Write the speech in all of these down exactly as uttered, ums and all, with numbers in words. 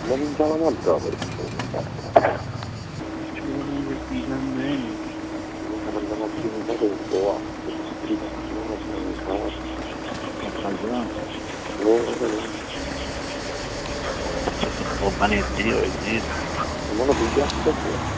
Ma non stava mangiando. Ci vuole un vestito almeno. Non mangiamo più un po', un po', ah. Ho panettino e zitto. Ma non pigliasse.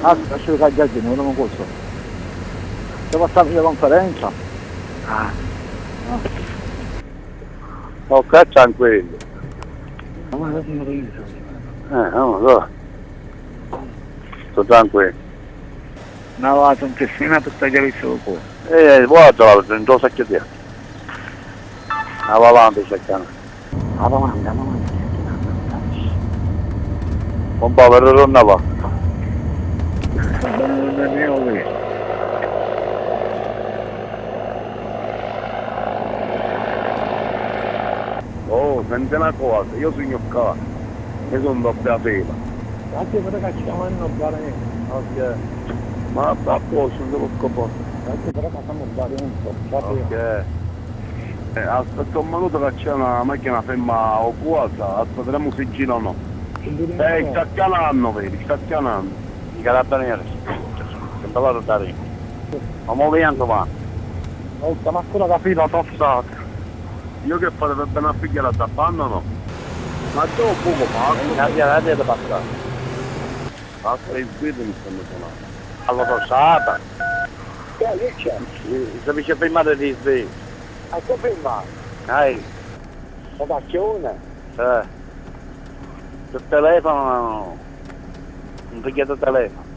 Ah, lascia che già non lo conosco. Sta passando la conferenza? Ah. Ok, tranquillo. Ma guarda, sono io. Eh, non lo so. Sto tranquillo. Una volta un tessina per tagliare il suo cuore. Eh, guarda, non so che dire. Una volante c'è cane. Avanti, avanti. Un po' per tornare là. Oh, senti una cosa, io sugnu ccà, io sugnu doppia fila. Tanti pure ca ci chiamano bene. Ok. Ma a posto, non ti preoccupare. Tanti pure ca siamo bene, ok. Eh, aspetta un minuto che c'è una macchina ferma o cosa, aspettiamo se gira o no. Eh, sta chianando, vedi, sta chianando. I carabinieri, che bella rotaria. Ma mo vento, ma. Oh, sta macchina da fila tossata. Io che fare per bene a figlia la sta fanno o no? Ma c'è un poco pazzo. Abbia, abbia da passare. Passa il sguido mi stanno suonando. Alla passata. Che c'è? Si, si mi ci fermate di sbaglio. A tua prima? Dai. Sta passione? Eh. Sul telefono, non ti chiedo telefono.